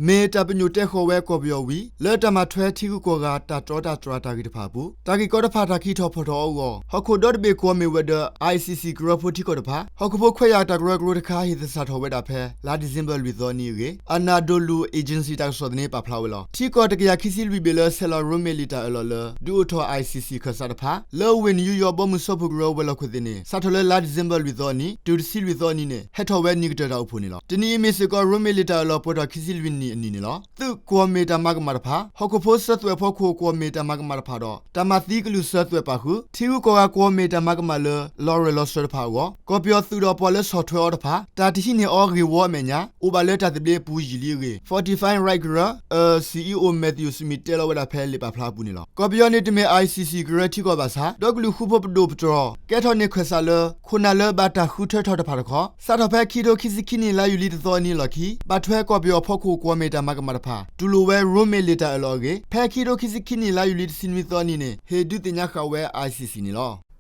မ့ၢ်တၢ်ပညိၣ်တဲဃီၤဝဲကီၢ်ပယီၤဝံၤ လၢတၢ်မၤထွဲထံဂုၤကီၢ်ဂၤတၢ်တြီတၢ်တြၢ်တၢ်ဂ့ၢ်တဖၣ်အပူၤ တၢ်ဂ့ၢ်ကီတဖၣ်တၢ်ခံးထီၣ်ဖီၣ်ထီၣ်အီၤအဂီၢ် ဟီၣ်ခိၣ်ဒီတဘ့ၣ်ကွီၢ်မ့ၢ်ဝဲဒီး ICC ကရၢဖိထံကီၢ်တဖၣ် ဟီၣ်ခိၣ်ဖိခွဲးယာ်တၢ်ကရၢကရိတခါ ဟ့ၣ်သဆၣ်ထီၣ်ဝဲဒၣ်ဖဲ လါဒံၣ်စ့ဘၢၣ်လွံၢ်သီအနံၤအဂ့ၢ် Anadolu Agency တၢ်ကစီၣ်သန့ပာ်ဖျါဝဲလီၤ. ထံကီၢ်တကယၤခံဆံလွံၢ်ဘ့ၣ်လၢဆဲးလီၤရိမ့ၤလံာ်တၢ်အၢၣ်လီၤလၢ ဒုးအိၣ်ထီၣ် ICC ခၢၣ်စးတဖၣ် လၢဝ့ၢ်နယူယီၣ်ဘီမုၢ်စၢဖှိၣ်ကရၢဝဲၤလီၢ်ခိၣ်သ့ၣ်န့ၣ် စးထီၣ်လၢလါဒံၣ်စ့ဘၢၣ်လွံၢ်သီအနံၤ တုၤတဆံလွံၢ်သီအနံၤန့ၣ် ဟဲထီၣ်ဝဲနံၣ်ကတၢၢ်တၢ်အိၣ်ဖှိၣ်န့ၣ်လီၤ. တနံၤအံၤမ့ၢ်စ့ၢ်ကီး ရိမ့ၤလံာ်တၢ်အၢၣ်လီၤပှဲၤထီၣ်ခံဆံလွံၢ်နံၣ်အနံၤန့ၣ်လီၤ. သုးကွီၢ်မ့ၢ်တၢ်မၤကမၣ်တဖၣ် ဟီၣ်ခိၣ်ဖိစၢၤသွဲၣ်ဖီခိၣ်ကွီၢ်မ့ၢ်တၢ်မၤကမၣ်တဖၣ်ဒီး တၢ်မၤသံကလုၢ်စၢၤသွဲၣ်ပာ်ဃုာ် ထံဂုၤကီၢ်ဂၤကွီၢ်မ့ၢ်တၢ်မၤကမၣ်လၢ လီၤရၢၢ်လီၤစၢၤတဖၣ်အဂီၢ် ကီၢ်ပယီၤသုးဒီးပှၤလၢဆီၣ်ထွဲအီၤတဖၣ် တၢ်တဟံးန့ၢ်အီၤဂ့ၢ်ဝီအမဲာ်ညါ အိၣ်ဘၣ်လၢတၢ်သဘျ့အပူၤယံာ်လံအဂ့ၢ် Fortify Rights ကရၢ CEO Matthew Smith တဲလီၤဝဲဒၣ်ဖဲလံာ်ပာ်ဖျါအပူၤန့ၣ်လီၤ. ကီၢ်ပယီၤန့ၣ်တမ့ၢ် ICC ကရၢထံကီၢ်ဘၣ်ဆၣ် ဒီကလုာ်ဃူဖိးပဒိၣ်ပတြီၤ ကဲထီၣ်န့ၢ်ခၢၣ်စးလၢ ခိၣ်နၢ်လၢဘၣ်တၢ်ဃုထၢထီၣ်တဖၣ်တခီ စးထီၣ်ဖဲခံထိခံဆံခံနံၣ် လါယူၤလံတသီအနံၤအလီၢ်ခံ ဘၣ်ထွဲကီၢ်ပယီၤဖီခိၣ်ကွီၢ်မ့ၢ်တၢ်မၤကမၣ်တဖၣ် တူၢ်လိာ်ဝဲရိမ့ၤလံာ်တၢ်အၢၣ်လီၤအဂ့ၢ် ဖဲခံထိခံဆံခံနံၣ် လါယူၤလံတဆံနွံသီအနံၤန့ၣ် ဟ့ၣ်ဒုးသ့ၣ်ညါဃာ်ဝဲ ICC န့ၣ်လီၤ.